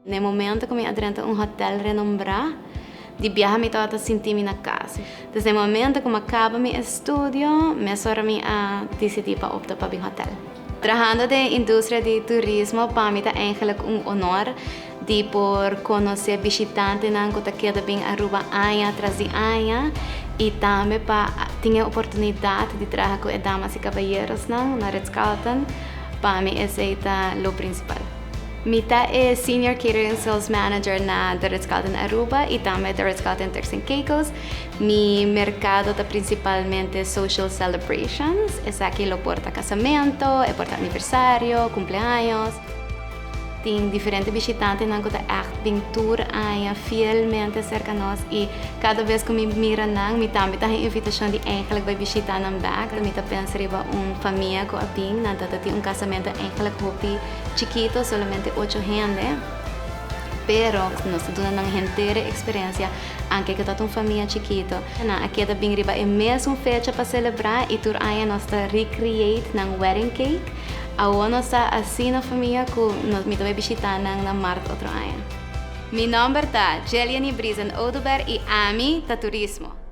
Na momento cu mi a drenta un hotel renombra, di biaha mi tabata sinti mi na cas. Dus na momento cu mi a caba mi estudio, mesora mi a dicidi pa opta pa bin hotel. Trahando den industria di turismo, pa mi ta eigenlijk un honor di por conoce bishitantenan cu ta keda bin Aruba aña tras di aña y tambe pa tin e oportunidad di traha cu e damas y caballerosnan na Ritz-Carlton, pa mi esey ta lo principal. Mi ta e Senior Catering Sales Manager na The Ritz-Carlton Aruba y tambe The Ritz-Carlton Turks and Caicos. Mi mercado ta principalmente social celebrations. Esaki lo por ta casamento, e por ta aniversario, cumpleaños. Tin diferente bishitantenan cu ta echt bin tur aña fielmente cerca nos y cada bes cu mi mira nan, mi tambe ta haña invitacion di eigenlijk bay bishita nan bek. Mi ta pensa riba un famia cu a bin, nan ta tin un casamento eigenlijk hopi chikito, solamente ocho hende, pero nos ta duna nan henter e experiencia, anke cu ta un famia chikito. Nan a keda bin riba e mesun fecha pa celebra y tur aña nos ta recreate nan wedding cake. Awor nos ta asina famia cu nos mi ta bay bishita nan na maart otro aña. Mi nomber ta Jeliany Briesen Oduber y ami ta turismo.